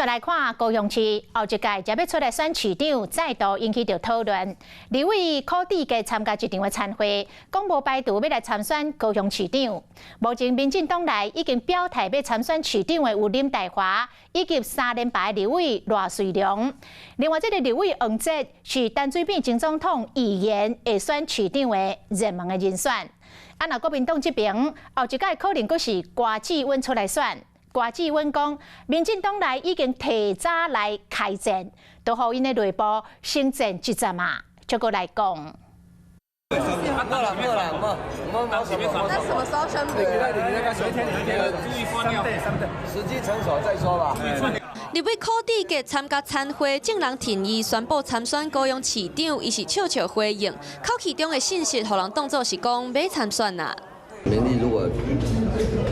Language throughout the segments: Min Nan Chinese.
再來看高雄市後一屆才欲出來選市長，再度引起著討論。立委柯志杰參加一場的餐會，講無排除欲來參選高雄市長。目前民進黨內已經表態欲參選市長的有林岱樺以及三連敗立委賴瑞隆。另外，這个立委黃捷是陳水扁前總統預言會選市長的熱門的人選。啊，若國民黨這邊後一屆可能閣是郭志溫出來選。郭志溫講，民進黨內已經提早來開戰，都予𪜶的內部先戰一戰嘛，這個來講。沒了沒了沒沒什麼。那什麼時候宣布？時機成熟再說吧。立委柯志杰參加餐會，眾人聽伊宣布參選高雄市長，伊是笑笑回應，口氣中的信息，予人當做是講欲參選啦。民意如果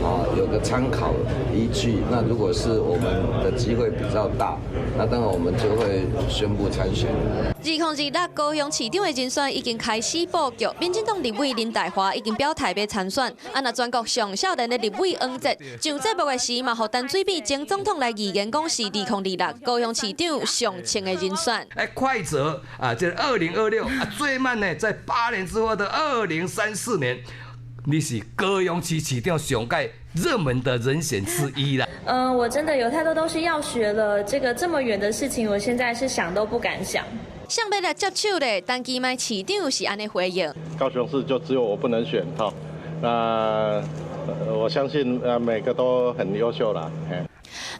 啊有個參考依據，那如果是我們的機會比較大，那當然我們就會宣布參選。2026高雄市長的人選已經開始布局，民進黨立委林岱樺已經表態欲參選，啊若全國上少年的立委黃捷上節目的時嘛，予陳水扁前總統來預言講是2026高雄市長上槍的人選。哎，快則啊，這2026啊，最慢呢，在8年之後的2034年。你是高雄市市長上蓋熱門的人選之一啦。嗯，我真的有太多東西要學了，這個這麼遠的事情，我現在是想都不敢想。誰欲來接手咧？陳其邁市長是按呢回應。高雄市就只有我不能選哈，那我相信每個都很優秀啦。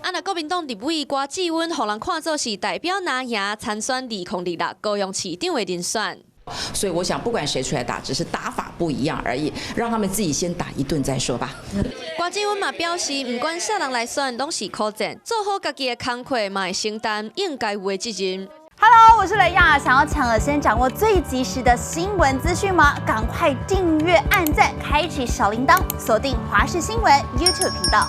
啊，若國民黨立委郭志溫，予人看做是代表藍營參選2026高雄市長的人選。所以我想，不管誰出來打，只是打法不一樣而已，讓他們自己先打一頓再說吧。郭志溫嘛表示，毋管啥人來選，攏是苦戰，做好家己的工課，嘛會承擔應該有的責任。 Hello，我是雷亞，想要搶先掌握最及時的新聞資訊嗎？趕快訂閱、按讚、開啟小鈴鐺，鎖定華視新聞 YouTube 頻道。